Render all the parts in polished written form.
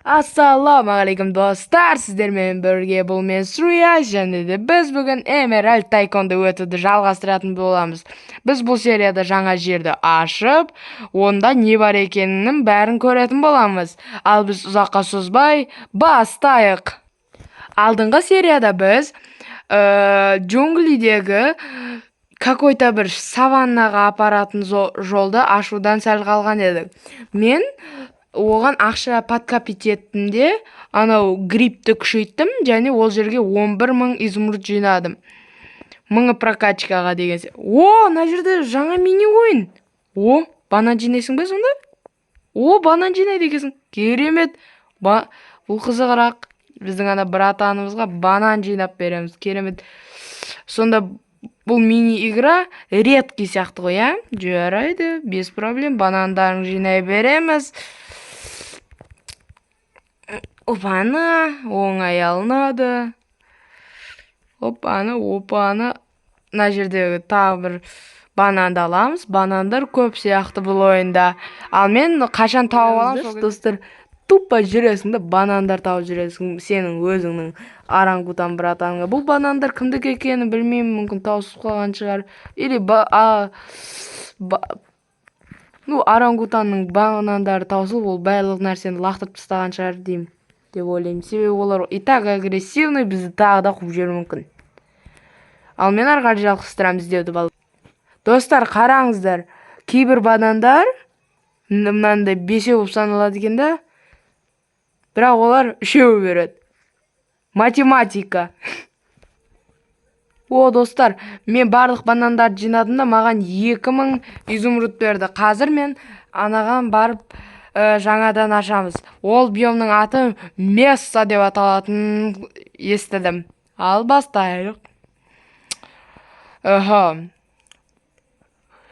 Ассалаумағалейкум, достар! Сіздермен бірге бұл мен, Суя, және де біз бүгін Emerald Tycoon'ды өтуді жалғастыратын боламыз. Біз бұл серияда жаңа жерді ашып, онда не бар екенінің бәрін көретін боламыз. Ал біз ұзаққа созбай бастайық. Алдыңғы серияда біз джунглидегі какой-то бір саваннаға апаратын жолды ашудан сәл қалған едік. Мен оған ақша подкопить еттім де, анау грибті күшейттім және ол жерге 11 мың изумруд жинадым. Мыңы прокачкаға деген. О, мына жерде жаңа мини ойын. О, банан жинайсың ба сонда? О, банан жинайды екенсің. Керемет. Бұл қызығырақ. Біздің ана братанымызға банан жинап береміз. Керемет. Сонда бұл мини игра редкий сияқты ғой, иә? Жарайды, без проблем. Банандарын жинай береміз. Опана, оңай алынады. Опаны, опаны. Мына жердегі тағы бір бананды аламыз. Банандар көп сияқты бұл ойында. Ал мен қашан тауып аламын сол? Достар, тупо жүресің да, банандар тауып жүресің сенің өзіңнің орангутан братаныңа. Бұл банандар кімдікі екенін білмеймін, мүмкін, таусылып қалған шығар. Или ба, а, ба, ну, орангутанның банандары таусылып, ол барлық нәрсені лақтырып тастаған шығар деймін деп ойлаймын. Себебі олар и так агрессивный, бізді тағы да қуып жіберуі мүмкін. Ал мен ары қарай жалғастырамын іздеуді. Бал, достар, қараңыздар, кейбір банандар мынандай бесеу болып саналады екен да, бірақ олар үшеу береді. Математика. О, достар, мен барлық банандарды жинадым да, маған 2000 изумруд берді. Қазір мен анаған барып, жаңадан ашамыз. Ол биомның аты Месса деп аталатынын естідім. Ал бастайық. Аха,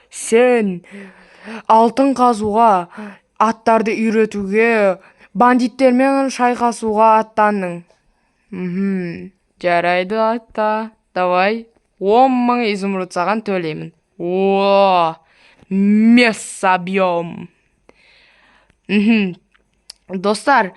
сен алтын қазуға, аттарды үйретуге, бандиттермен шайқасуға аттандың. Жарайды, атта. Давай, 10 000 изумруд саған төлеймін. О, Месса биом. Достар,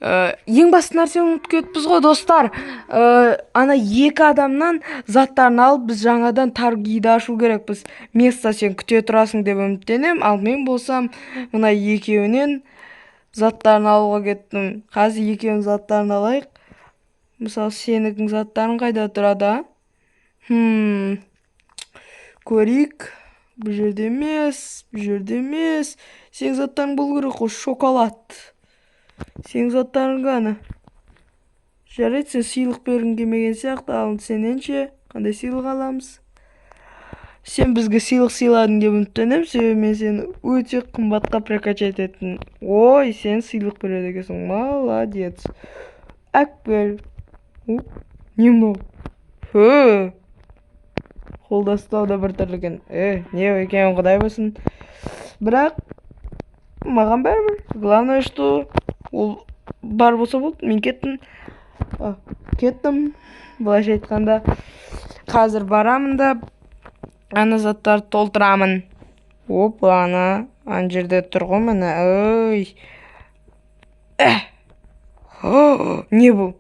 ең басты нәрсені ұмытып кетіппіз ғой, достар. Ана екі адамнан заттарын алып, біз жаңадан торгиді ашу керекпіз. Месса, сен күте тұрасың деп үміттенемін. Ал мен болсам мына екеуінен заттарын алуға кеттім. Қазір екеуінің заттарын алайық. Мысалы, сенікінің заттарың қайда тұрады, а? Көрейік. Бұл жерде емес, бұл жерде емес. Сенің заттарың болу керек қой, шоколад. Сенің заттарың қане? Жарайды, сен сыйлық бергің келмеген сияқты. Ал сенен ше, қандай сыйлық аламыз? Сен бізге сыйлық сыйладың деп үміттенемін, себебі мен сені өте қымбатқа прокачать еттім. Ой, сен сыйлық береді екенсің, молодец. Әкел. Не мынау? Хө, қолда ұстау да біртүрлі екен. Е, не екенін құдай білсін, бірақ маған бәрібір. Главное, что ол бар болса болды. Мен кеттім, кеттім былайша айтқанда. Қазір барамын да, ана заттарды толтырамын. Опа, ана жерде тұр ғой, міне. Ой, не бұл?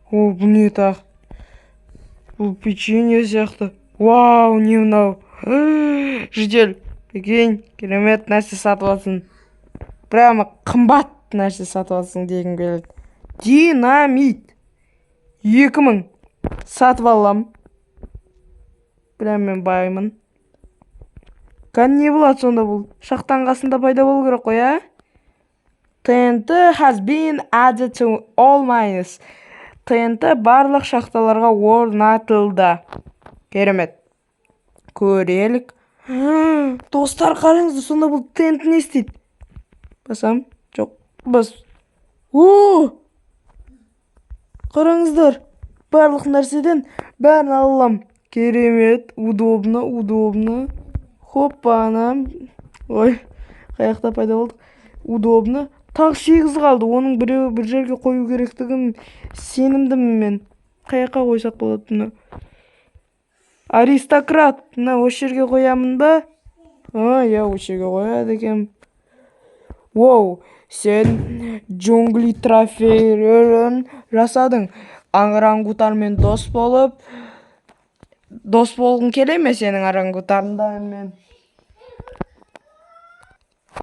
О, бұл не тағы? Бұл печенье сияқты. Вау, не мынау? Житель, прикинь, керемет нәрсе сатып алсың. Прямо қымбат нәрсе сатып алсың дегім келеді. Динамит 2000, сатып аламын. Прям мен баймын. Кәне, не болады сонда? Бұл шахтаның қасында пайда болу керек қой, ә? TNT has been added to all mines. TNT барлық шахталарға орнатылды. Керемет. Көрелік. Достар, қараңыздар, сонда бұл TNT не істейді? Басам? Жоқ, бас. О! Қараңыздар, барлық нәрседен бәрін ала аламын. Керемет, удобно, удобно. Хоппана. Ой, қаяқта пайда болдық? Удобно. Тағы сегіз қалды. Оның біреуі бір жерге қою керектігін сенімдімін мен. Қаяққа қойсақ болады бұны? Аристократ, мына осы жерге қоямын ба? А, иә, осы жерге қояды екенмін. Воу, сен Джунгли трофейлерін жасадың. Орангутанмен дос болып, дос болғың келе ме сенің орангутандармен?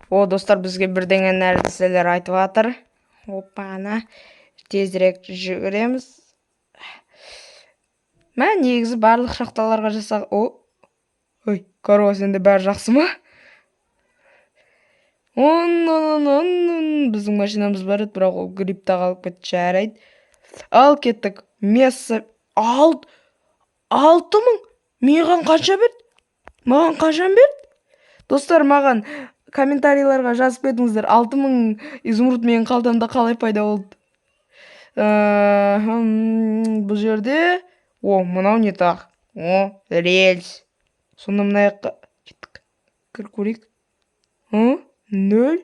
О, достар, бізге бірдеңе нәрселер айтып жатыр. Опана, тезірек жүгіреміз. Мә, негізі барлық шахталарға жасақ. О, ой, корова, сенде бәрі жақсы ма? Он, он, он, он. Біздің машинамыз бар еді, бірақ ол гриппта қалып кетті. Жарайды, ал кеттік. Место 6000. Маған қанша берді? Маған қашан берді? Достар, маған комментарийларға жазып кетіңіздер, 6000 изумруд менің қалтамда қалай пайда болды? Бұл жерде, о, мынау не тағы? О, рельс. Сонда мына жаққа кеттік, кіріп көрейік. Нөл.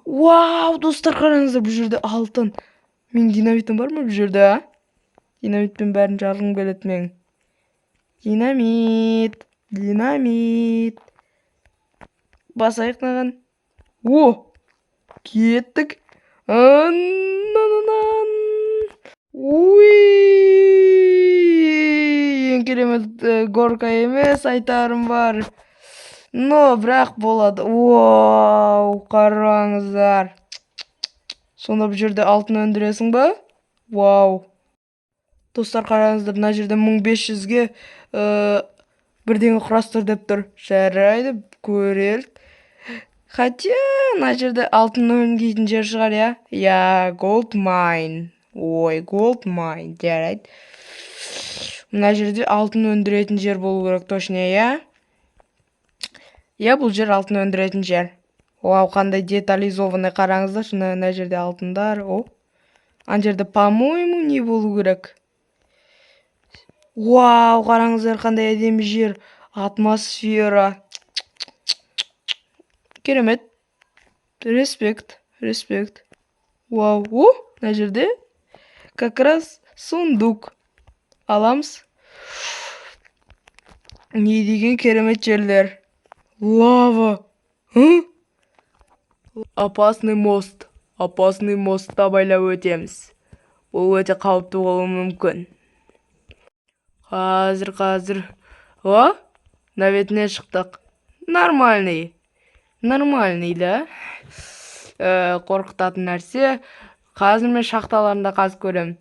Вау, достар, қараңыздар, бұл жерде алтын. Менің динамитім бар ма бұл жерде? А, динамитпен бәрін жарғым келеді менің. Динамит, динамит басайық мынаған. О, кеттік. Ан-нан-нан. Уи, ең керемет горка емес, айтарым бар, но бірақ болады. Вау, қараңыздар, сонда бұл жерде алтын өндіресің ба? Вау, достар, қараңыздар, мына жерде 1500-ге бірдеңе құрастыр деп тұр. Жарайды, көрелік. Хотя мына жерде алтын өңдейтін жер шығар, иә? Иә, gold mine. Ой, gold mine. Жарайды, мына жерде алтын өндіретін жер болу керек точно. Иә, иә, бұл жер алтын өндіретін жер. Вау, қандай детализованный, қараңыздаршы, мына жерде алтындар. О, ана жерде, по моему, не болу керек? Вау, қараңыздар, қандай әдемі жер, атмосфера керемет. Респект, респект. Вау, о, мына жерде как раз сундук аламыз. Не деген керемет жерлер! Лава. Опасный мост. Опасный мостта байлап өтеміз. Бұл өте қауіпті болуы мүмкін. Қазір, қазір. О, мына бетіне шықтық. Нормальный, нормальный да. Қорқытатын нәрсе. Қазір мен шахталарында қазып көремін,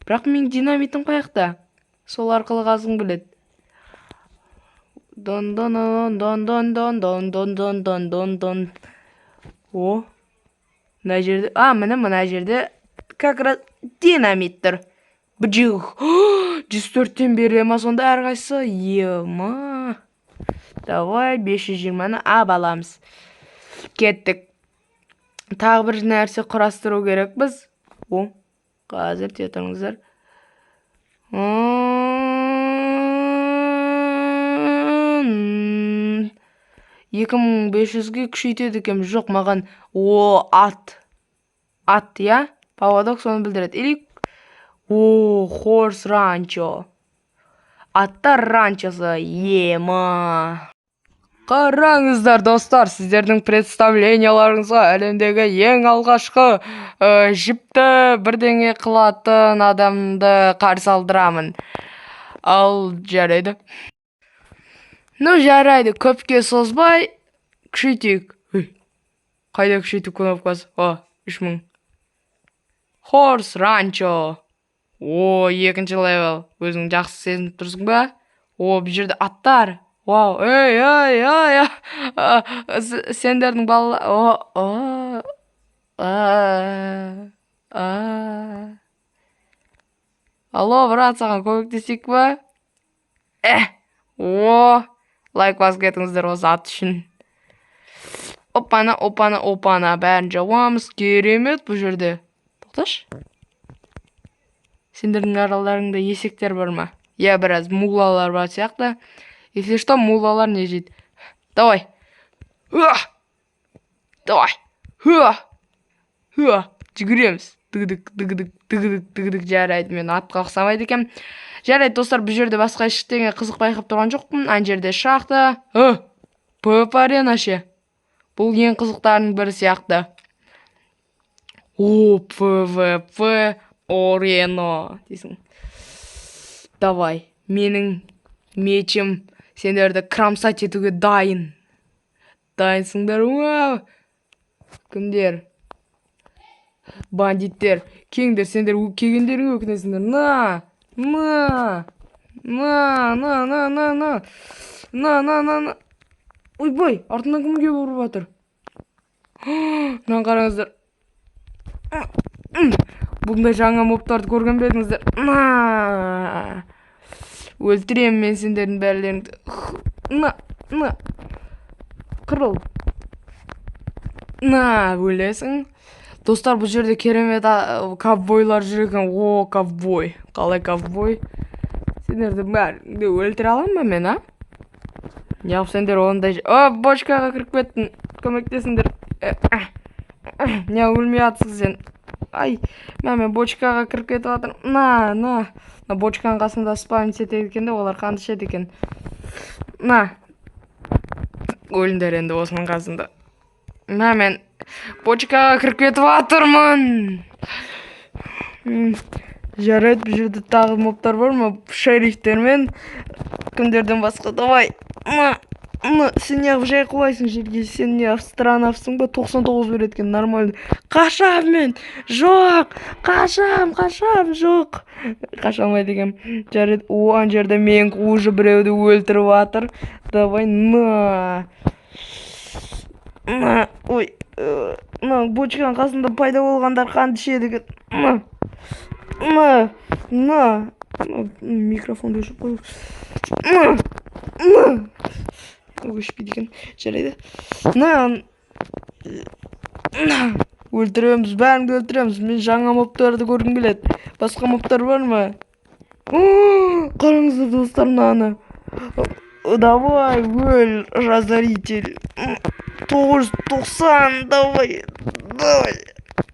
бірақ менің динамитім қаяқта? Сол арқылы қазғым келеді. Дон, дон, дон, дон, дон, дон, дон, дон, дон, дон, дон. О, мына жерде, а, міне, мына жерде как раз динамит тұр. Бжух. 104-тен бере ма сонда әрқайсысы? Ема, давай, 520-ны ап аламыз. Кеттік, тағы бір нәрсе құрастыру керекпіз. О, қазір, тие тұрыңыздар. 2500-ге күшейтеді екенбіз. Жоқ, маған, о, ат, ат, иә, поводок соны білдіреді. Или, о, horse rancho, аттар ранчосы. Ема, қараңыздар, достар, сіздердің представленияларыңызға әлемдегі ең алғашқы жіпті бірдеңе қылатын адамды қарсы алдырамын. Ал жарайды, ну жарайды, көпке созбай күшейтейік. Ой, қайда күшейту кнопкасы? О, 3000. Horse rancho. О, екінші левел. Өзің жақсы сезініп тұрсың ба? О, бұл жерде аттар. Вау, ей, ей, ей, сендердің бала, о, о, а, а. Алло, брат, саған көмектесейік па? О, лайк басып кетіңіздер осы ат үшін. Опана, опана, опана, бәрін жауамыз. Керемет бұл жерде. Тоқташы. Сендердің араларыңда есектер бар ма? Иә, біраз мулалар бар сияқты. Если что, мулалар не жейді? Давай. Уа! Давай. Хуа! Хуа! Жүгіреміз. Дыгдык, дыгдык, дыгдык, дыгдык. Жарайды, мен атқа ұқсамайды екенмін. Жарайды, достар, бұл жерде басқа ештеңе қызық байқап тұрған жоқпын. Ана жерде шахта. ПВП арена ше? Бұл ең қызықтарының бірі сияқты. О, ПВП арена дейсің. Давай, менің мечім сендерді кромсать етуге дайын. Дайынсыңдар ма? Кімдер? Бандиттер. Келіңдер, сендер келгендеріңе өкінесіңдер. На! На! На, на, на, на, на. На, на, на, на. Ойбай, артымнан кім келіп ұрып жатыр? Мынаны қараңыздар. Бұндай жаңа мобтарды көрген бе едіңіздер? На! Өлтіремін мен сендердің бәрілеріңді. На, на. Қырыл. На, өлесің. Достар, бұл жерде керемет ковбойлар жүр екен. О, ковбой. Қалай, ковбой? Сендерді бәріңді өлтіре аламын ба мен, а? Неғып сендер ондай? О, бочкаға кіріп кеттің. Көмектесіңдер. Не өлмей жатсың сен? Ай, мә, мен бочкаға кіріп кетіп жатырмын. На, на. Мына бочканың қасында спавн етеді екен де, олар қанды ішеді екен. На. Өліңдер енді осының қасында. Мә, мен бочкаға кіріп кетіп жатырмын. Жарайды, бұл жерде тағы мобтар бар ма? Шерифтер мен кімдерден басқа? Давай. На, на, сен неғып жай құлайсың жерге? Сен неғып странавсың ба? 99 береді екен, нормально. Қашам мен. Жоқ, қашам, қашам, жоқ. Қаша алмайды екенмін. Жарайды, о, ана жерде мен уже біреуді өлтіріп жатыр. Давай, на. На, ой, мына бочканың қасында пайда болғандар қанды ішеді екен. На, на, на. Микрофонды өшіріп қою. На, на. Өшпейді екен. Жарайды. На, на. Өлтіреміз, бәріңді өлтіреміз. Мен жаңа мобтарды көргім келеді. Басқа мобтар бар ма? О, қараңыздар, достар, мынаны. Давай, өл, разоритель. 990, давай, давай,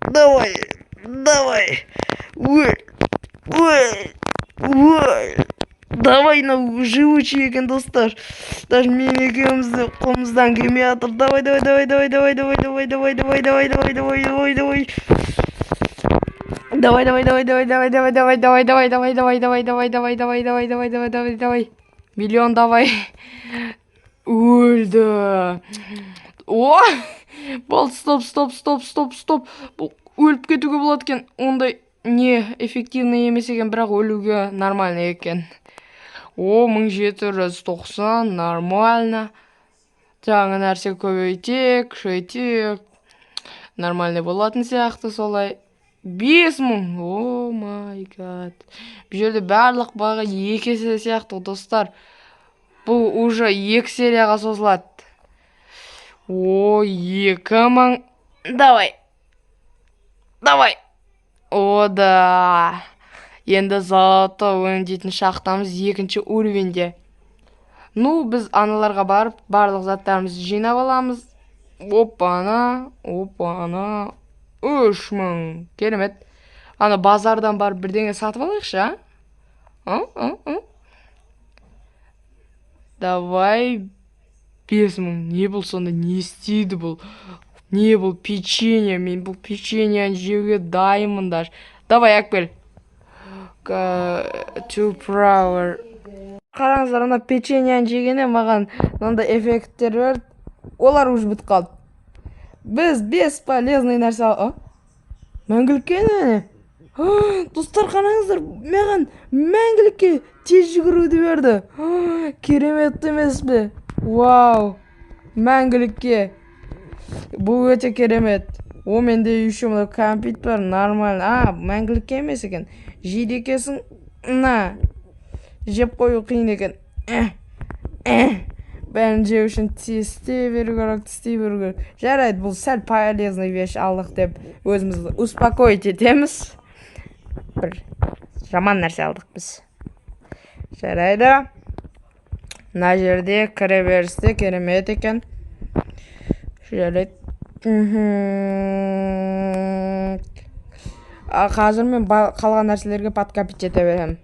давай, давай. Өл, өл, өл. Давай, мынау живучий екен, достар. Даже мен екеумізді қолымыздан келмей жатыр. Давай, давай, давай, давай, давай, давай, давай, давай, давай, давай, давай, давай, давай, давай. Давай, давай, давай, давай, давай, давай, давай, давай, давай, давай, давай, давай, давай, давай, давай, давай, давай, давай, давай, давай. Миллион давай. Өлді. О! Болды, стоп, стоп, стоп, стоп, стоп. Бұл өліп кетуге болады екен. Ондай не эффективный емес екен, бірақ өлуге нормально екен. О, 1790, нормально. Жаңа нәрсе көбейтек, күшейтек. Нормальный болатын сияқты солай. 5000. Oh my God. Бұл жерде барлық баға 2 есе сияқты, достар. Бұл уже екі серияға созылады. О, 2000. Давай. Давай. О, да. Енді золото өңдейтін шахтамыз екінші уровеньде. Ну, біз аналарға барып, барлық заттарымызды жинап аламыз. Опана, опана. 3000. Керемет. Ана базардан барып бірдеңе сатып алайықшы, а? А, а, а? Давай, 5000. Не бұл сонда, не істейді бұл? Не бұл, печенье? Мен бұл печеньені жеуге дайынмын даже. Давай, әкел. To power. Қараңыздар, ана печеньені жегенде маған мынандай эффекттер берді. Олар уже бітіп қалды. Біз бесполезный нәрсе а? Мәңгілікке не? Достар, қараңыздар, маған мәңгілікке тез жүгіруді берді. Керемет емес пе? Вау! Мәңгілікке. Бұл өте керемет. О, менде еще мына кәмпит бар, нормально. А, мәңгілікке емес екен. Жейді екенсің. На. Жеп қою қиын екен. Бәрін жеу үшін тістей беру керек, тістей беру керек. Жарайды, бұл сәл полезный вещь алдық деп өзімізді успокоить етеміз. Бір жаман нәрсе алдық біз. Жарайды. Мына жерде кіре берісте керемет екен. Жарайды. А, қазір мен қалған нәрселерге подкопить ете беремін.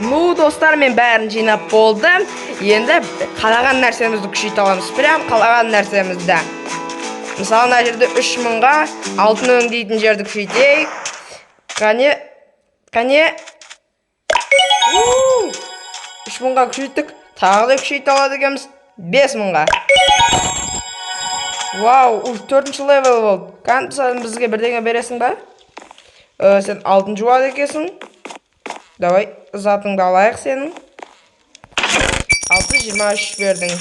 Ну, достар, мен бәрін жинап болдым. Енді қалаған нәрсемізді күшейте аламыз. Прям қалаған нәрсемізді. Мысалы, мына жерде 3000-ға алтын өңдейтін жерді күшейтейік. Қане, қане. 3000-ға күшейттік. Тағы да күшейте алады екенбіз. 5000-ға. Вау, уж 4-ші левел болды. Кән, сен бізге бірдеңе бересің ба? Сен алтын жуады екенсің. Давай, затыңды алайық сенің. 623 бердің.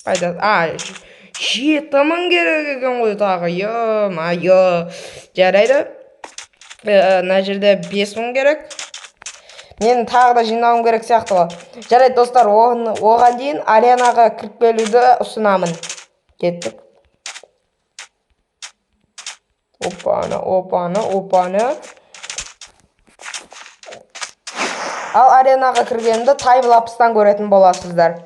Қайда? А, 7000 керек екен ғой тағы. Ё-моё. Жарайды. Мына жерде 5000 керек. Мен тағы да жинауым керек сияқты ғой. Жарайды, достар, оған дейін аренаға кіріп келуді ұсынамын. Кеттік. Опана, опана, опана. Ал аренаға кіргенді таймлапстан көретін боласыздар.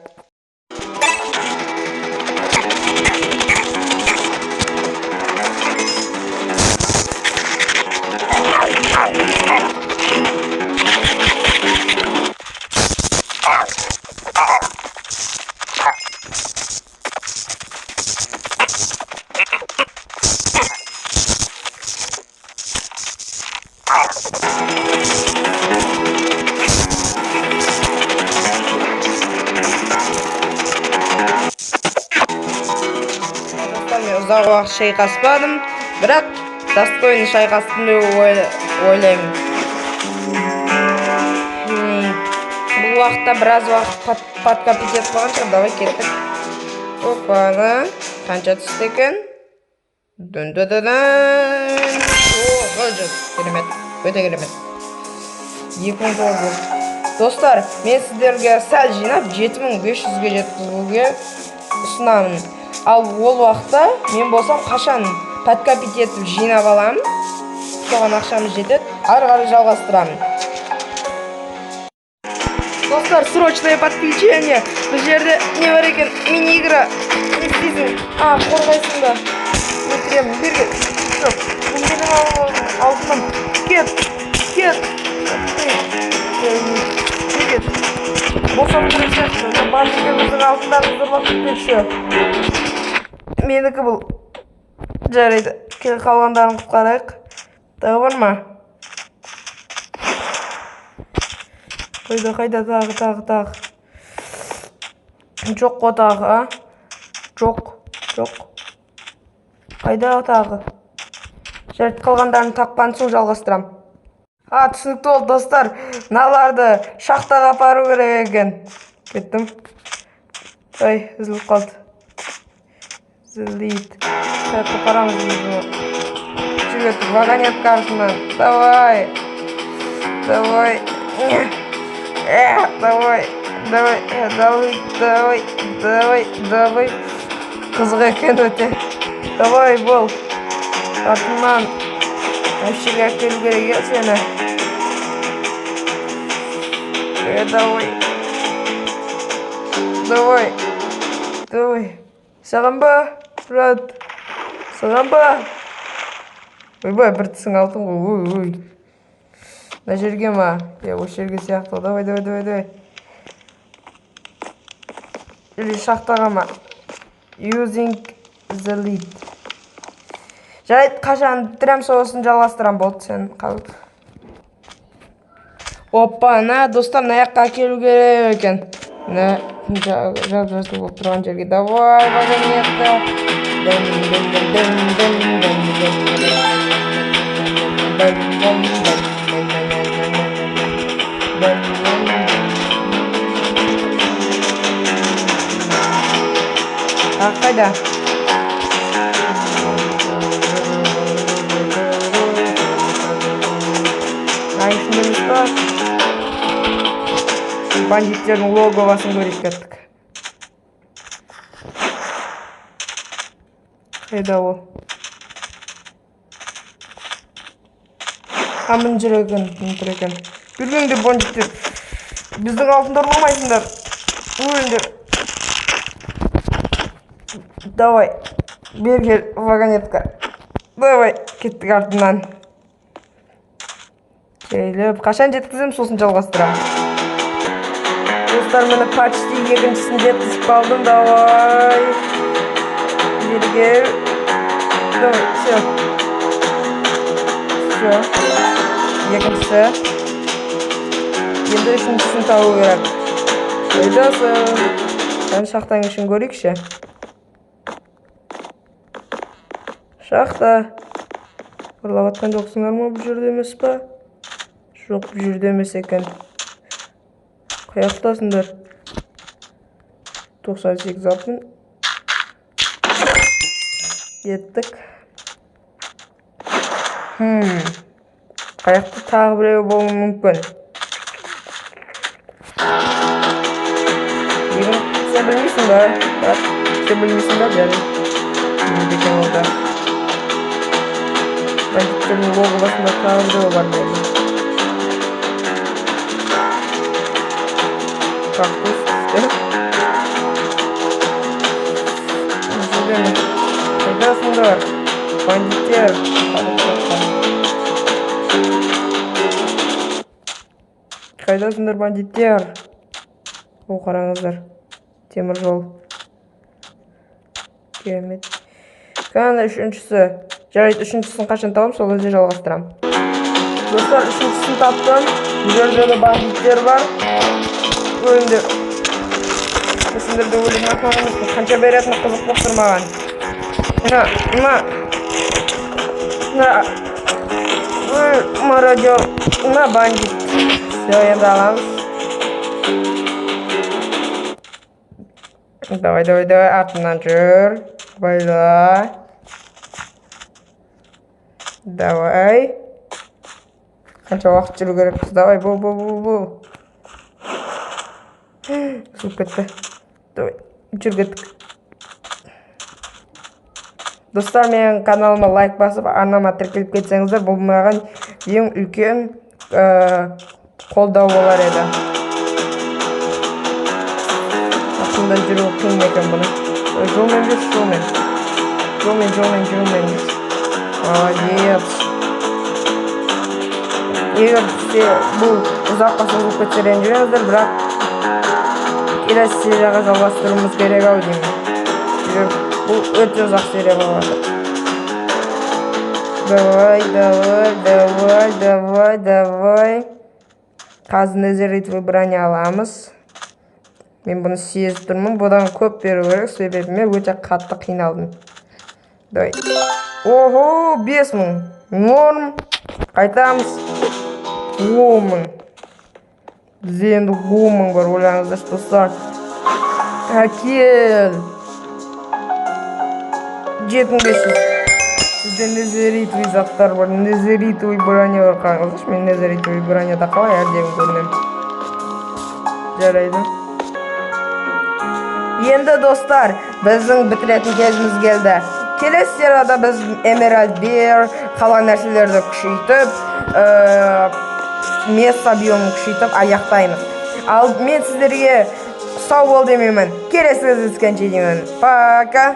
Ұзақ уақыт шайқаспадым, бірақ достойный шайқастым деп ойлаймын. Бұл уақытта біраз уақыт подкопить етіп қойған шығар. Давай кеттік. Опа-на, қанша түсті екен? Дун-ду-ду-дун. 900. Керемет, өте керемет. 2900. Достар, мен сіздерге сәл жинап 7500-ге жеткізуге ұсынамын. Ал ол уақытта мен болсам қашан подкопить етіп жинап аламын, соған ақшамыз жетеді, ары қарай жалғастырамын. Достар, срочное подключение. Бұл жерде не бар екен? Мини-игра. Не істейсің? А, қорғайсың ба? Өлтіремін. Бері кел. Жоқ, бұл менің алтыным. Кет, кет. Бері кет. Босап керек сияқты. Мына бандиттер біздің алтындарымызды ұрлап кетпекші. Менікі бұл. Жарайды, кел, қалғандарын құтқарайық. Тағы бар ма? Қайда, қайда, тағы, тағы, тағы. Жоқ қой тағы, а? Жоқ, жоқ. Қайда тағы? Жарайды, қалғандарын тапқан соң жалғастырам. А, түсінікті болды, достар. Мыналарды шахтаға апару керек екен. Кеттім. Ой, үзіліп қалды. Үзілді. Қаяққа апарамыз біз бұны? Жігіт, вагонетка артынан. Давай. Давай. Давай. Давай, давай, давай, давай, давай. Қызық екен өте. Давай, бол. Артынан осы жерге әкелу керек иә сені. Давай. Давай. Давай. Саған ба, брат? Саған ба? Ойбай, бір тісің алтын ғой. Ой, ой. Мына жерге ма? Иә, осы жерге сияқты. Давай, давай, давай, давай. Или шахтаға ма? Using the lead. Жарайды, қашан бітірем, сосын жалғастырам. Болды, сен қал. Опа, на, достар, мына жаққа әкелу керек екен. Мына жап-жасыл болып тұрған жерге. Давай, вагонетка. Дым, дым, дым, дым, дым, дым, дым, дым, дым, дым, дым, дым. Тағы қайда? Мынаның ішінде емес па? Бандиттердің логовосын көрейік, кеттік. Қайда ол? А, мына жер екен, мына тұр екен. Жүргеңдер, бандиттер. Біздің алтынды ұрламайсыңдар. Өліңдер. Давай. Бері кел, вагонетка. Давай, кеттік артынан. Жайлап, қашан жеткіземін, сосын жалғастырамын. Достар, міне почти екіншісін жеткізіп қалдым. Давай. Бері кел. Давай, все. Все. Екіншісі. Енді үшіншісін табу керек. Қайдасың? Кәне, шахтаның ішін көрейікші. Шахта. Ұрлап жатқан жоқсыңдар ма, бұл жерде емес па? Жоқ, бұл жерде емес екен. Қаяқтасыңдар? 98 алтын. Кеттік. Қаяқта тағы біреу болуы мүмкін? Сен білмейсің ба? Брат, сен білмейсің ба? Жарайды. Білмейді екен ол да. Бандиттердің логовосында тағы біреу бар деді. Кактус түсті. Қайдасыңдар? Бандиттер. Қайдасыңдар, бандиттер? О, қараңыздар. Темір жол. Керемет. Кәне, үшіншісі. Жарайды, үшіншісін қашан табамын, сол кезде жалғастырамын. Достар, үшіншісін таптым. Бұл жерде де бандиттер бар. Өліңдер. Сендерді өлім айтмаған емеспін. Қанша беретіні қызық болып тұр маған. Мына, мына. Мына. Мародер. Мына бандит. Все, енді аламыз. Давай, давай, давай, артымнан жүр. Байла. Давай. Қанша уақыт жүру керекпіз? Давай, бол, бол, бол, бол. Суып кетті. Давай, жүр, кеттік. Достар, менің каналыма лайк басып, арнама тіркеліп кетсеңіздер, бұл маған ең үлкен қолдау болар еді. Артында жүру қиын екен бұны. Жолмен жүрші, жолмен. Жолмен, жолмен, жолмен жүрші. Молодец. Егер бізде бұл ұзаққа созылып кетсе ренжімеңіздер, бірақ келесі серияға жалғастыруымыз керек ау деймін. Себебі бұл өте ұзақ серия болып жатыр. Давай, давай, давай, давай, давай. Қазір незеритовый броня аламыз. Мен бұны сезіп тұрмын, бұдан көп беру керек, себебі мен өте қатты қиналдым. Давай. Ого, 5000. Норм. Қайтамыз. 10 000. Бізде енді 10 000 бар, ойлаңыздаршы, достар. Әкел. 7500. Бізде незеритовый заттар бар, незеритовый броня бар. Қараңыздаршы, мен незеритовый броняда қалай әдемі көрінемін. Жарайды. Енді, достар, біздің бітіретін кезіміз келді. Келесі серияда біз Emerald Bear қалған нәрселерді күшейтіп, место биомын күшейтіп аяқтаймыз. Ал мен сіздерге сау бол демеймін. Келесі кездескенше деймін. Пока.